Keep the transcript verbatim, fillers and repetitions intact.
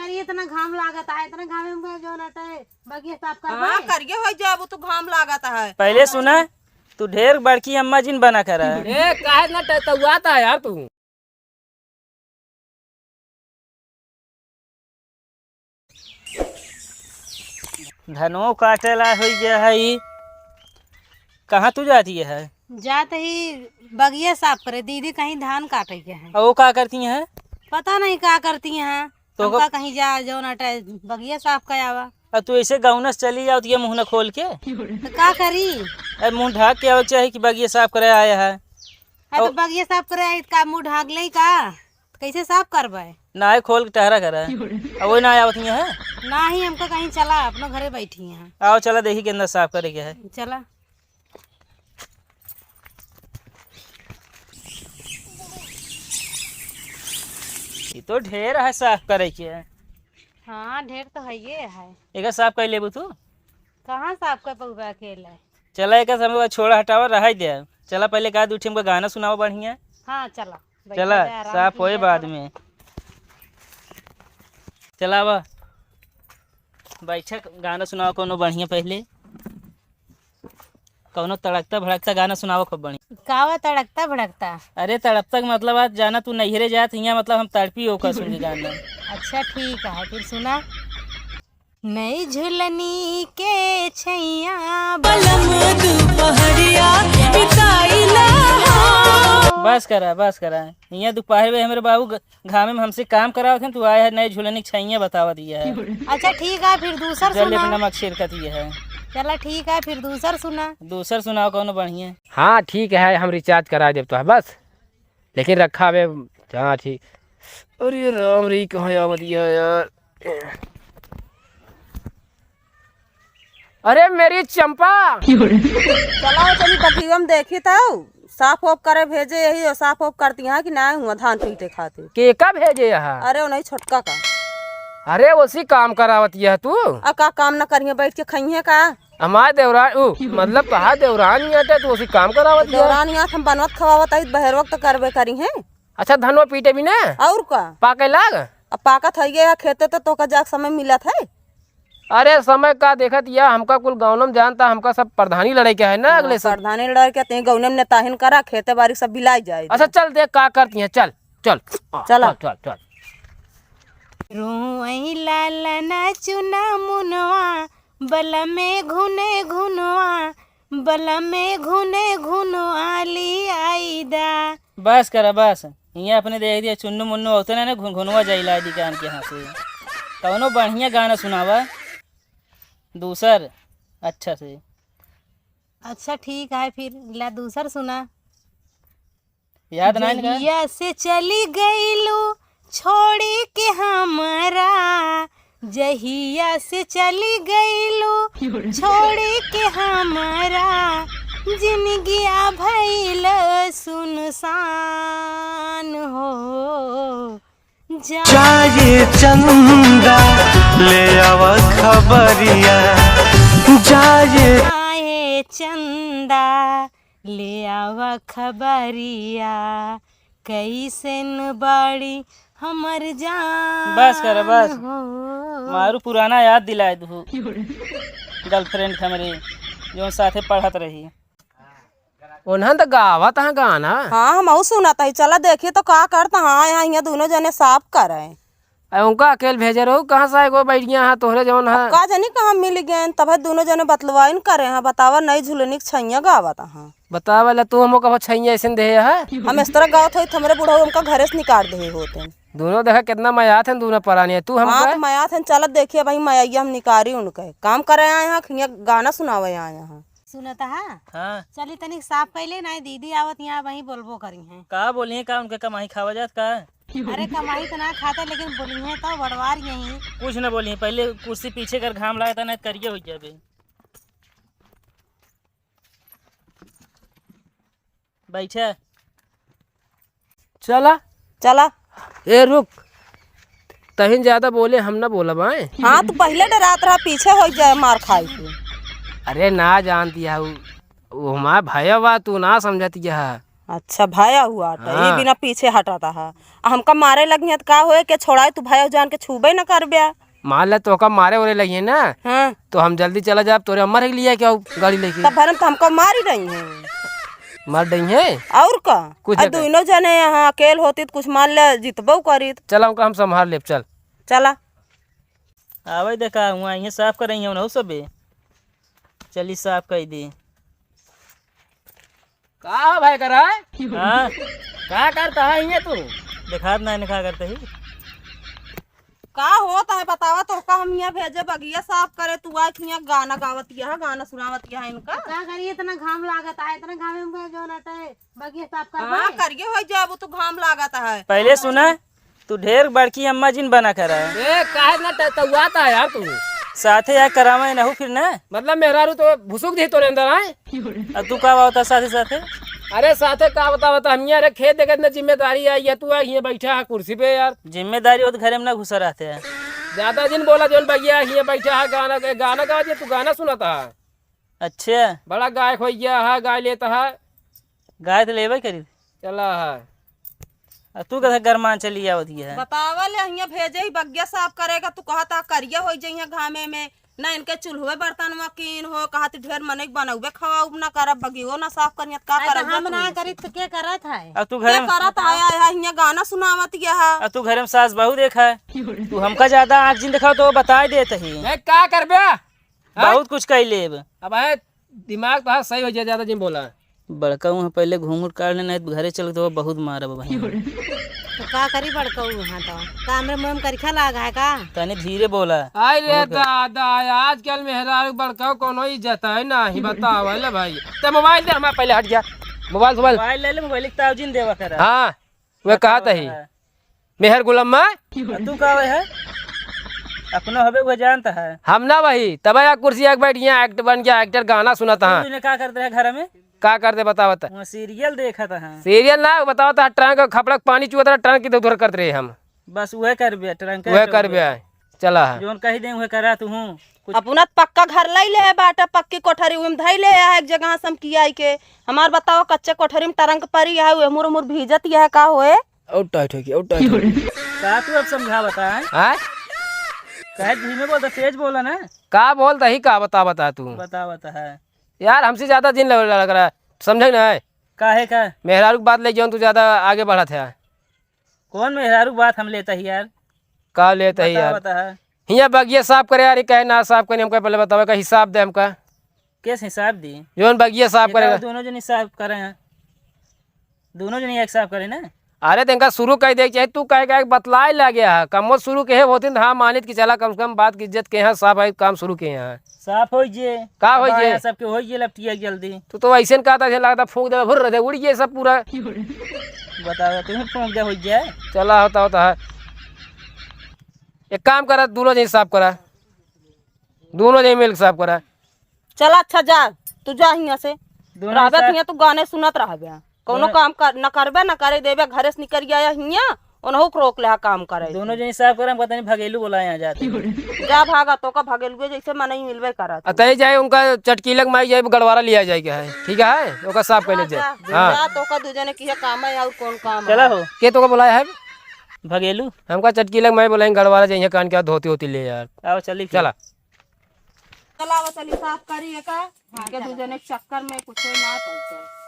अरे, इतना घाम लागत है, इतना घाम में जो ना ते बगिया साफ कर हाँ, दे। करिए हो जाबू, तू घाम लागत है। पहले सुना, तू ढेर बड़की अम्मा जिन बना करा। ए, काहे ना टटौआता है यार तू? धनो काटे ला होई गया है ई। कहाँ तू जाती है? जात ही बगिया साफ करे, दीदी कहीं धान काटे के है। और वो का करती हैं? पता नहीं का करती हैं। तो हमका का कहीं जा, जौन अटे बगिया साफ कर आवा। अब तू ऐसे गौना से चली जाओ तो ये मुंह न खोल के। तो का करी? अब मुंह ढाक के आवे के चाही कि बगिया साफ करे आया है। अरे तो और बगिया साफ करे आई, का मुंह ढाक ले का? तो कैसे साफ करबे? ना है, खोल के टहरा करे। अब वो ना आवत ही है। ना ही, हमका कहीं चला, अपना घरे बैठी हैं। आओ चला, देखी के अंदर साफ करे के है। चला। ये तो ढेर है साफ करे के। हाँ, ढेर तो है ये है। एक साफ कर लेबू तू? कहाँ साफ कर पउबा अकेले? चला, एक समय छोड़ा, हटावा, रहाई दे। चला, पहले का दू ठे हमका गाना सुनावा बढ़िया। हाँ, चला। बैठा चला, जाए, आराम साफ होए कीजिए बाद तो। में। चला आवा, बैठा, गाना सुनावा कोनो बढ़िया पहले। कौनो तड़कता भड़कता गाना सुनावा खूब बढ़िया। कावा तड़कता भड़कता? अरे तड़कता के मतलब आज जाना तू नैहरे जात हियाँ, मतलब हम तड़पी ओकर सुन के गाना। अच्छा ठीक है, फिर सुना। नई झुलनी के छैया बलम दुपहरिया बिताइला हो। बस करा, बस करा। हियाँ दोपहर में हमरे बाबू ग-, घामे में हमसे काम करावत हैं, तू आया है नए झुलनी के छैया बतावत ये है। अच्छा ठीक है, फिर दूसर जल सुना। नमक छिड़कत ये है। चला ठीक है, फिर दूसर सुना। दूसर सुनाओ कौनो बढ़िया। हाँ ठीक है, हम recharge करा देब तो है बस, लेकिन रखा बे। हाँ ठीक। अरे राम रे, कहाँ आवत ये है यार? अरे मेरी चंपा। चला हो, चली बगिया में देखी तो साफ ओफ करे भेजे, यही और साफ ओफ करती हैं कि ना हुआ धान पीटे खातिर। के का भेजे यहाँ? अरे वो नहीं छोटका का। अरे उसी काम करावत यह तू? आ का काम ना करिए, बैठ के खाइए का? हमारे देवरान, उ, मतलब तोहार देवरान ही आटे, तू उसी काम करावत यह? देवरान यहाँ हम बनवत खवावत आई, बहर वक्त करबे करी हैं। अच्छा धनवा पीटे भी ना? और का? पाके लाग? अब पाकत है ये खेते तो तोका जाक समय मिलत है। अरे समय का देखत या, हमका कुल गौनम जानता, हमका सब प्रधानी लड़ाई के है ना हाँ, अगले साल। प्रधानी लड़ाई के ते गौनम ने ताहिन करा, खेते बारी सब बिलाई जाए। अच्छा चल देख का करती हैं, चल चल। चला। चल चल चल। रोई लालन चुना मुनवा, बल में घुने घुनवा, बल में घुने घुनवा ली आई दा। बस करा बस, हियाँ अपने देख दिया चुन्नू मुन्नू होते ना, ना घुन-, घुनवा जाइला दी कान के यहाँ से। कौनो बढ़िया गाना सुनावा दूसर अच्छा से। अच्छा ठीक है, फिर ला दूसर सुना। याद ना इनका? जहिया से चली गईलू छोड़ी के हमरा, जहिया से चली गईलू छोड़ी के हमरा, जिनगिया भइल सुनसान हो। जा जाए चंदा, ले आवा खबरिया। जाए आए चंदा, ले आवा खबरिया, कैसन बाड़ी हमर जान बस कर, बस। हो। मारू पुराना याद दिलाए दू। Girlfriend हमरे, जो साथे पढ़त रही। उन्हन तो गावत हैं गाना। हाँ, हम अउ सुनत हई। चला देखिए तो का करत हैं। हाँ, यहाँ, यहाँ दोनों जने साफ करे। अरे उनका अकेल भेजे रहो, कहाँ से आए गो बैठ गया है तोहरे जवन है। का जानी कहाँ मिल गए, तब है दोनों जने बतलवाइन करे हैं। बतावा, नई झुलनी के छैया गावत हैं। बतावा ला तू हमको कहो छैया ऐसे दे है। हम इस तरह गावत होई, तो हमरे बुढ़ऊ हमका घरे से निकाल दे होते। दोनों देखा कितना मयात हैं, दोनों परानी है। तू हमका हाँ, तो मयात हैं। चलत देखिए भाई, मयैया हम निकारी उनके। काम करे आए हैं, खिया गाना सुनावे आए हैं। सुनत हा? हाँ। चली तनिक साफ कइले ना, दीदी आवत यहाँ वहीं बोलबो करी हैं। का बोली हैं, का उनके कमाई खावा जात का? अरे कमाई तो ना खाते, लेकिन बोली हैं तो बड़वार यहीं। कुछ न बोली हैं, पहले कुर्सी पीछे कर, घाम लागत ना, करिए हो जाबे। बैठे। चला। चला। ए रुक, तहिन ज्यादा बोले हम ना बोलब आए। हाँ, तू पहले डरात रहा, पीछे हो जाए मार खाए के। अरे ना जानती है उ, उ हमार भैया बा, तू ना समझती है। अच्छा, भया हुआ आटा, हाँ। ई बिना पीछे हटाता है। आ हमका मारे लगिहैं त का होए, के छोड़ाए, तू भया जान के छूबे न करब्या। मान ले तोहका मारे ओरे लगिहैं ना, हाँ। तो हम जल्दी चला जाब, तोरे अम्मा रख लिया क्या गाड़ी लेके? तब भरम तो हमका मार ही रही हैं। मार रही हैं? और का? कुछ आ ना कहे। दुइनो जने यहाँ अकेल होती त कुछ मान ले जितबो करीत। चला उनका हम संभाल लेब, चल। चला। आवे देखा, हुआँ इहे साफ करइ हैं उनहु सबे। चली साफ कइ दी। का हो भाई करा है? हाँ? का करता है इहे तू? देखात ना इन्हें का करते ही। का होत है बतावा, तोहका हम हियाँ भेजे बगिया साफ करे, तू आए हियाँ गाना गावत यह, गाना सुनावत यह इनका। का करी, इतना घाम लागत है, इतना घाम में जो नटे बगिया साफ करबे? हाँ, करिए होइ जाबू, तू घाम लागत है। पहले सुना, तू ढेर बड़की अम्मा जिन बना करा। ए, काहे ना त-, तउआता है यार तू? साथे यार करावे नहु फिर ना। मतलब मेहरारू तो भुसुक दी तोरे अंदर आए। अब तू का बात है साथे साथे? अरे साथे का बता, बता, हम यहाँ रे खेत देखे इतना जिम्मेदारी आई है, तू आ हियाँ बैठा है कुर्सी पे यार। जिम्मेदारी हो तो घरे में ना घुसा रहते हैं। ज्यादा जिन बोला, जोन बगिया हियाँ बैठा है, गाना, गाना गावा जे, तू गाना सुनाता है। अच्छा। बड़ा गायक होइ गया है, गाय लेता है। गाय तो लेबे करी। चला है। आ तू कथा गरमान चली आवत है। बतावा ले, हियाँ भेजे ही बगिया साफ करेगा, तू कहता करिया होइ जइहे घामे में, ना इनके चूल्हे बर्तन में कीन हो, कहत ढेर मनई बनउबे खवाउब ना करब, बगियो ना साफ करियत, का अरे तो करब हम तू? ना करी तो के करत है? आ तू के घरे में करत है, आय, आय, हियाँ गाना सुनावत यह। आ तू घरे में सास बहू देखा है। तू हमका ज्यादा आँख जिन देखाओ तो बताइ देत ही। ए, का करबे? हाँ? बहुत कुछ कइ लेब। अब है, दिमाग तो सही होइ जाए, ज्यादा जिन बोला। बड़का वहाँ पहले घूंघट काढ़ ले, नहीं तो घरे चल के तो बहुत मारब भाई। तो का करी बड़का वहाँ तो? का हमरे मुँह में करिखा लाग है का? तनी धीरे बोला। आय रे और का? दादा, आजकल मेहरारू बड़का कोनो इज्जत है नाही, बतावा ले भाई। ते मोबाइल दे, हमारा पहले हट गया। मोबाइल, मोबाइल। मोबाइल ले ले, मोबाइल एक ताव जिन देवा करा। हाँ। वे बताओ कहत ही, है। मेहर गुलम्मा। आ तू का है? अपनो हबे वो जानता है। हम ना वही, तब या कुर्सी आके बैठ गया, act बन गया, actor गाना सुनत तू हाँ। इन्हें का करते है घर में? का करते बता, बता। वहाँ serial देखत है। Serial ना, बतावत है, ट्रंक खपड़क पानी चुअत रहा, ट्रंक इधर उधर करत रहे हम। बस वह करबे, ट्रंक वह करबे। चला है। जोन कही दे, वह करा तू हूँ। कुछ अपना त पक्का घर लइ ले है बाटा, पक्की कोठरी उम धइ ले है, एक जगह से हम कियाई के। हमार बताओ, कच्चे कोठरी में टरंक परी है, उहे मुर मुर भीजत यह का होए? और tight होगी, और tight होगी। का तू अब समझा बता है? हाँ? कहे धीमे बोल, तो तेज बोला ना। का बोल दही, का बता, बता तू। बता, बता है। यार, हमसे ज्यादा जिन लग, लग रहा है, समझे ना? काहे का? मेहरारू की बात ले जाऊँ, तू ज्यादा आगे बढ़त है। कौन मेहरारू बात हम लेता ही यार? का लेता ही बता, यार? बता है। हियाँ बगिया साफ करे यार, ये कहे ना साफ करे, हमका पहले बतावे का हिसाब दे हमका। केस हिसाब दी? जौन बगिया साफ ये करेगा। दोनों जन हिसाब करे हैं, दोनों जन एक साफ करे ना। अरे तो इनका शुरू कर दे, चाहे तू कहे का एक बतलाए लगे है, कमो शुरू के है होती न, हाँ मानित कि चला कम से कम बात की इज्जत के यहाँ साफ है, काम शुरू के यहाँ। साफ होइ जे। का होइ अब जे? आया सबके होइ जे लपटिया जल्दी। तू तो ऐसे न कहता, ऐसे लगता फूंक दे, भुर्र दे, उड़ गए सब पूरा। बताओ, तू फूंक दे, होइ जे। चला, होता, होता है। एक काम करा, दोनों जने साफ करा, दोनों जने मिल के साफ करा। चला, अच्छा, जा, तू जा हियाँ से। दोनों रहबे साफ। हियाँ तू गाने सुनत रहबे। कौनो दोनों काम कर, न करबे, न करे देबे, घरे से निकल गया हियाँ, उनहु के रोक ले हा काम करे। दोनों जने साफ करे, हम कहते नहीं, भगेलू बोला यहाँ जाते। जा भागा, तोका भगेलुए जैसे मनई मिलबे करत। अतई जाए, उनका चटकीलक माई जाए, गड़वारा लिया जाए के है, ठीक है, ओका साफ कर ले जा, जाए। जा, हाँ। जा, तोका दू जने की है काम है, और कौन काम चला है? हो। के तोका बुलाया है? भगेलू। हमका चटकीलक माई बुलाई, गड़वारा जाइए, कान के धोती होती ले यार। आओ, चली फिर। चला। चला, वो चली साफ करी एका। हाँ, के चला। दू जने के चक्कर में कुछ ना पहुंचे।